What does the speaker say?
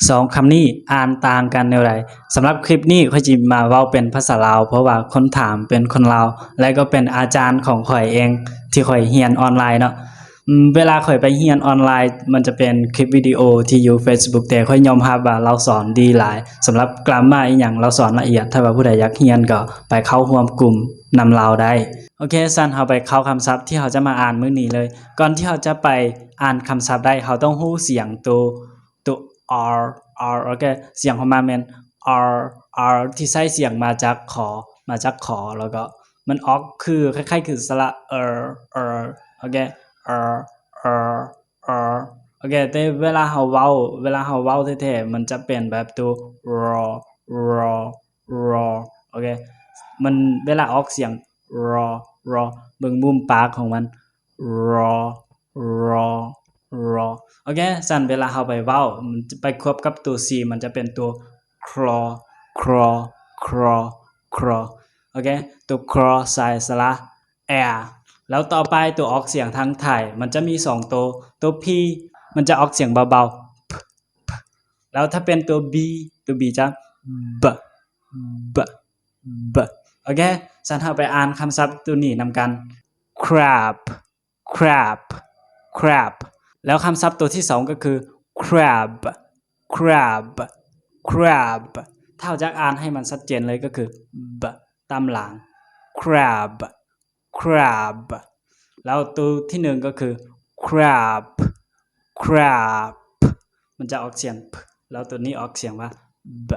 ສອງຄຳນີ້ອ່ານຕ່າງກັນແນວໃດ? ສຳລັບຄລິບນີ້ຂ້ອຍຊິມາເວົ້າເປັນພາສາລາວ ເພາະວ່າຄົນຖາມເປັນຄົນລາວ ແລະກໍເປັນອາຈານຂອງຂ້ອຍເອງ ທີ່ຂ້ອຍຮຽນອອນລາຍເນາະ. ອືມ ເວລາຂ້ອຍໄປຮຽນອອນລາຍ ມັນຈະເປັນຄລິບວິດີໂອທີ່ຢູ່ Facebook ແຕ່ຂ້ອຍຍອມຮັບວ່າລາວສອນດີຫຼາຍ. ສຳລັບ grammar ອີ່ຫຍັງ ລາວສອນລະອຽດ. ຖ້າວ່າຜູ້ໃດຢາກຮຽນກໍໄປເຂົ້າຮ່ວມກຸ່ມນຳລາວໄດ້. ໂອເຄ ຊັ້ນເຮົາໄປເຂົ້າຄຳສັບທີ່ເຮົາຈະມາອ່ານມື້ນີ້ເລີຍ. ກ່ອນທີ່ເຮົາຈະໄປອ່ານຄຳສັບໄດ້ ເຮົາຕ້ອງຮູ້ສຽງໂຕ ໂຕ R R ໂອເຄ ສຽງຂອງມັນແມ່ນ R R ທີ່ໃຊ້ສຽງມາຈາກ ຂ ມາຈາກ ຂ ແລ້ວກໍມັນອອກຄື ຄ້າຍໆຄືສະຫຼະ ເອີ ເອີ ໂອເຄ ເອີ ເອີ ເອີ ໂອເຄ ແຕ່ເວລາເຮົາເວົ້າ ເວລາເຮົາເວົ້າແທ້ໆ ມັນຈະເປັນແບບໂຕ ຣ ຣ ຣ ໂອເຄ ມັນເວລາອອກສຽງ ຣ ຣ ເບິ່ງມຸມປາກຂອງມັນ ຣ ຣ ຣ ໂອເຄ ຊັ້ນເວລາເຮົາໄປເວົ້າ ມັນຈະໄປຄວບກັບໂຕ C ມັນຈະເປັນໂຕ ຄຣ ຄຣ ຄຣ ຄຣ ໂອເຄ ໂຕ ຄຣ ໃສ່ສະຫຼະ ແອ ແລ້ວຕໍ່ໄປໂຕອອກສຽງທາງໄທ ມັນຈະມີສອງໂຕ ໂຕ P ມັນຈະອອກສຽງເບົາໆ P P ແລ້ວຖ້າເປັນໂຕ B ໂຕ B ຈະ B B B ໂອເຄ ຊັ້ນເຮົາໄປອ່ານຄຳສັບໂຕນີ້ນຳກັນ crab crab crab ແລ້ວຄຳສັບໂຕທີສອງກໍຄື crab crab crab ຖ້າເຮົາຢາກອ່ານໃຫ້ມັນຊັດເຈນເລີຍກໍຄື B ຕາມຫຼັງ crab crab ແລ້ວໂຕທີໜຶ່ງກໍຄື crap crap ມັນຈະອອກສຽງ P ແລ້ວໂຕນີ້ອອກສຽງວ່າ B